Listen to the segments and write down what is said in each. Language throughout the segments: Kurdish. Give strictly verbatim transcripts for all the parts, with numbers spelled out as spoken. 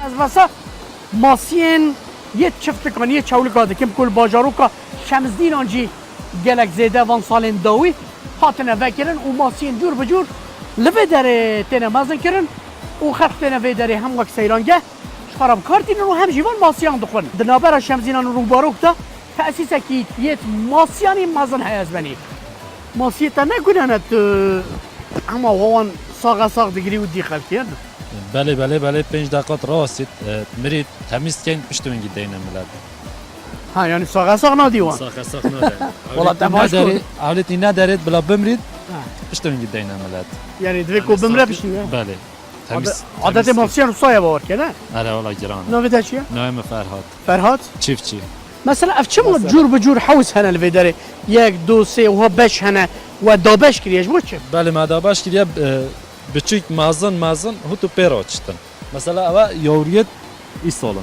Ez vesa masiyên yê çiftikan, yê çewlika dikim ku li bajaroka Şemzdînan jî gelek zêde van salên dawî hatine vekirin û masiyên cûr bi cûr li vê derê têne mezinkirin û xelk têne vê derê hem wek seyrangeh ji xwe re bi kar tînin û hem jî van masiyan dixwin. Di navbera Şemzdînan û Rûbarok de tesîsekî yê masiyanî mezin heye ez benî. Masiyê te ne gune ne tu hema wan saxe sax digirî û dî xelkê ne? Belê, belê, belê, pênc deqat rast e, mirî temiz keyn piştî wengî deyne milet. Ha, yani saxe sax nadî wan? Saxe sax nade. Wala te baş kir. Ewletî nederêt bila bimrît, Ha. Piştî wengî deyne milet. Yani divê ku bimre piştî ne? Belê. Temiz, Ade-, adetê temiz. Masiyan usta ya bawer ke ne? Hele wala giran. Navê te çi ye? Navê min Ferhat. Ferhat? Çiftçi. Mesela ev çima cûr bi cûr hewz hene li vê derê? Yek, du, sê, wiha beş hene we dabeş kiriye, ji bo çi? Belê, me dabeş kiriye, e, biçûk mezin mezin hût û pê re çitin. Mesela eve yawriyet îsal in.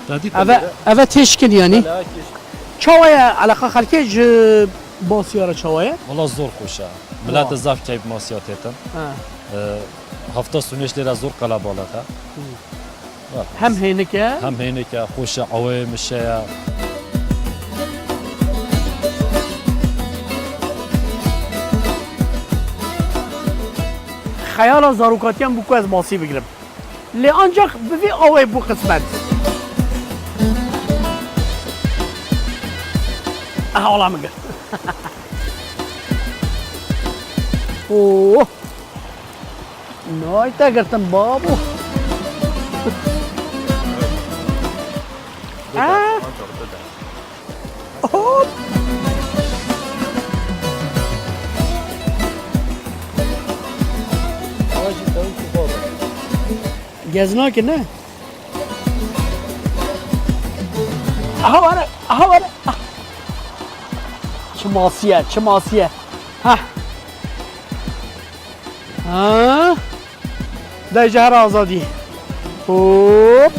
Te dît Eve, eve têşkin yani. Belê, eve têşkin. Çawa ye, eleqa xelkê ji basiya re çawa ye? Wala zor xweş e. Millet Wa. Zaf keyf masiya têtin. Ha. E, hafta sonê jî lêre zor qelebalix e. Hı. Hem hênik e. Hem hênik e, xweş e, awayê mişe ye. Xeyala zarokatiyan bû ku ez masî bigirim. Lê ancaq bi vî awayê bû qismet. Aha, ola min girt. Oh! Nay te girtin babo. Ah! Hop! Gez nake ne? Aha were, aha were. Ah. Çi masiye, çi masiye. Hah. Ha. Dayê ji her azadî. Hop.